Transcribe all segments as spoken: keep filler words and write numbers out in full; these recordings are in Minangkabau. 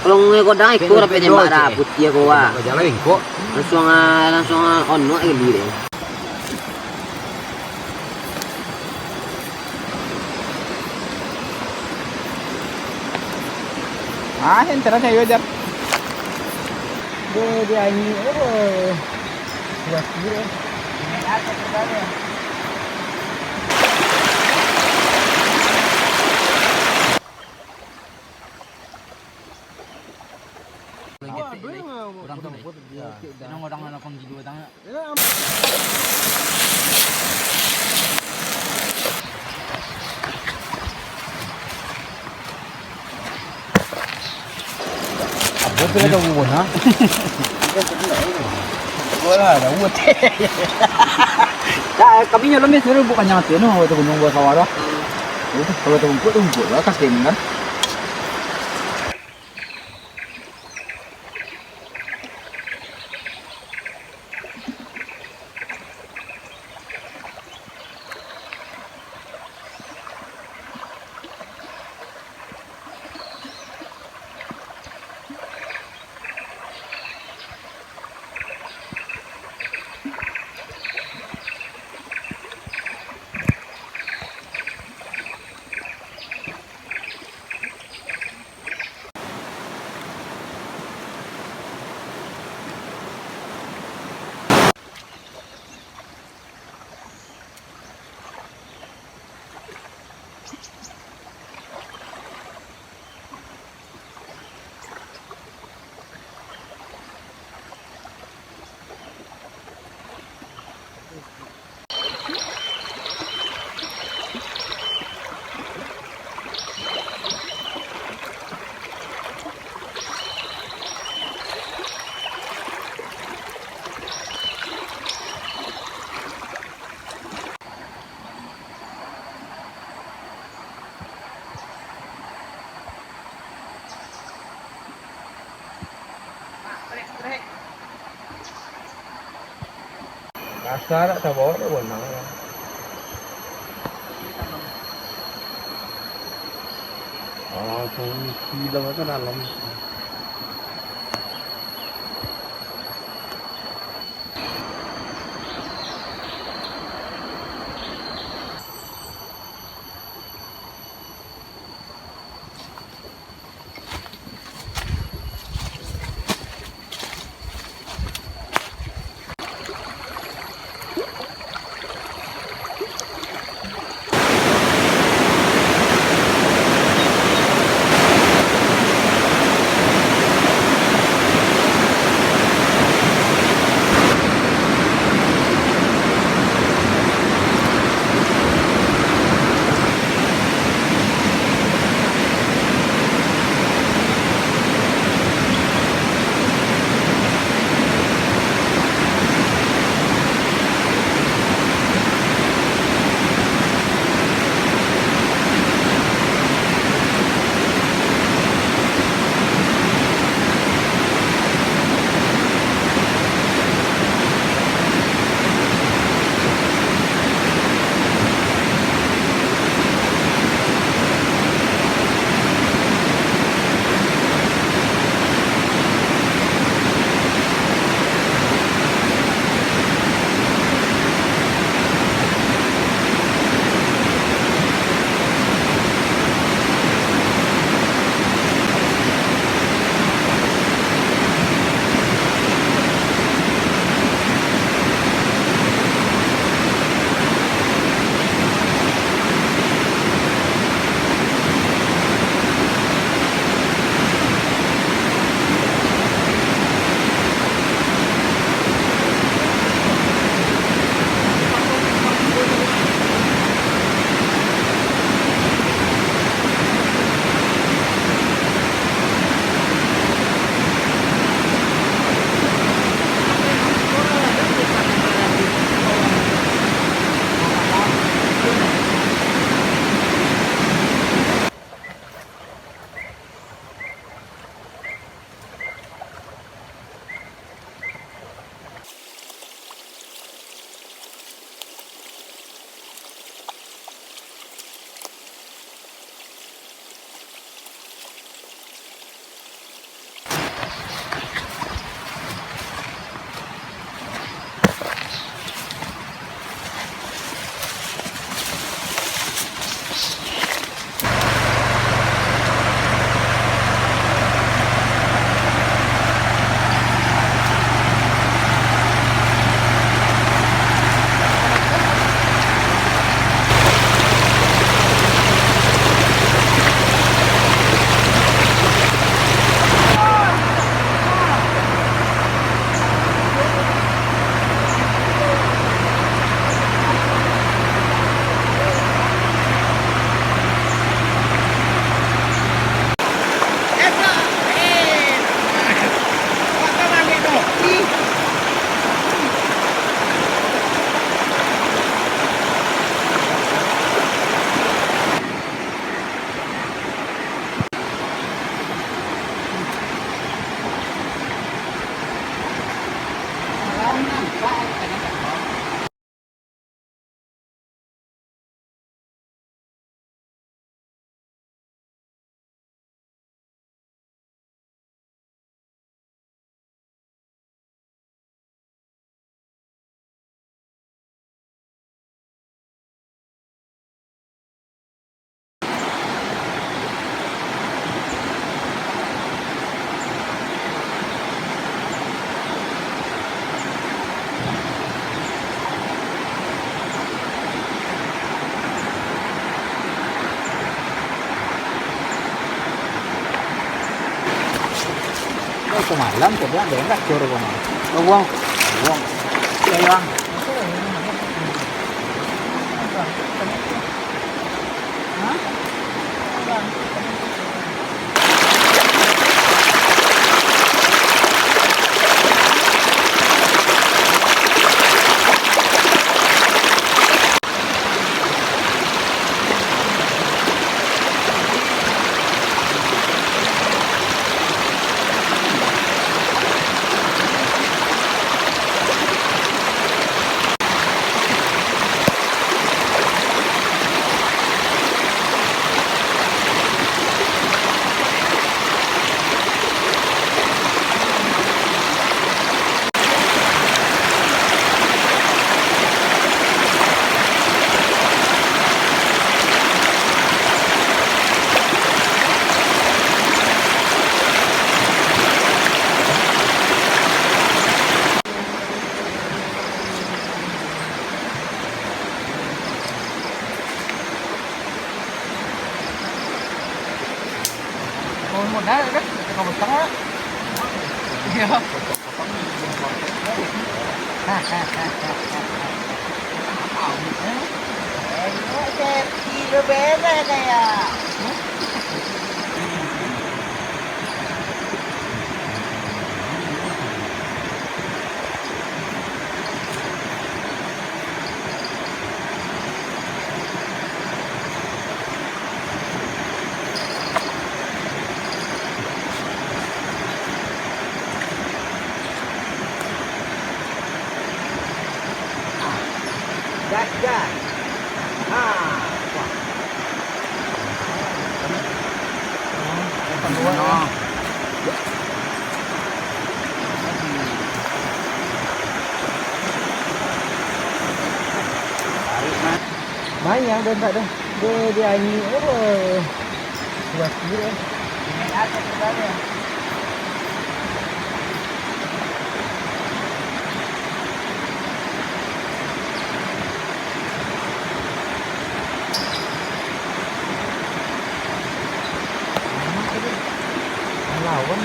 Kalau ngai kodang iko dapek nembak dah, putiah ko, wah. Langsuang, ah, langsuang, ah, ono gali deh. Ah, enteran ayo, Jar. Deh, dia ini, oh. Kuat gila. Urang tu, urang lapan kilo tangan. Apa tu dah tahu, ha? Bola dah buat. Tak, kami nyo lemes dulu bukan nyampe no, tu gunung buah sawah dah. Itu kalau tu rumput, tu rumput lah, kasih kan. Kasar, tak tabawa, tak bonang lah. Oh, fungsi dalam tu dalam. Samalam tu ado, ado cor ko mah. Buang. Buang. Iyo, Bang. Mau modal kan? Mau utang lah. Iya. Ayo, Septi, lu beres kayak. Gas, gas. Ha, wah. Banyak dah tak dah. Dia, dia angin. Oh. Kuat dia. Lawan.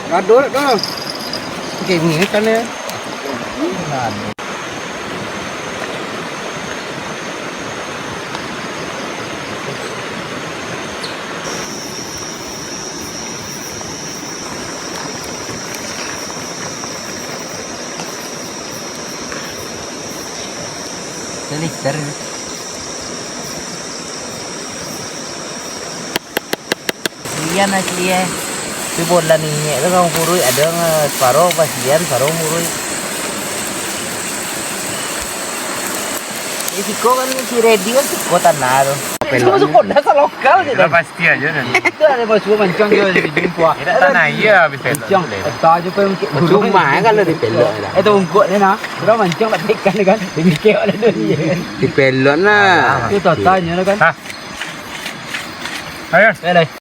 Gadol tu. Oke, ini kan ya. Liter. Kasian asli eh. Tapi bolan inyek tu kan kuruik, ada nge-, separo kasian, separo kuruik. Eh, siko kan si Redi kan suko tanah tu. Suko-suko dah salokal je. Lah pasti aja kan. Itu ada bos suko mancang je di jumpa. Tidak tanah iya habis pelok. Mancang. Eta aja kan cuma kalau di pelok lah. Eh, tungkuk dia nah. Sudah mancang lah ikan dia kan. Dia mikir ada dia. Di pelok nah. Itu totalnya lah kan. Hah? Ayo. Eh, lai.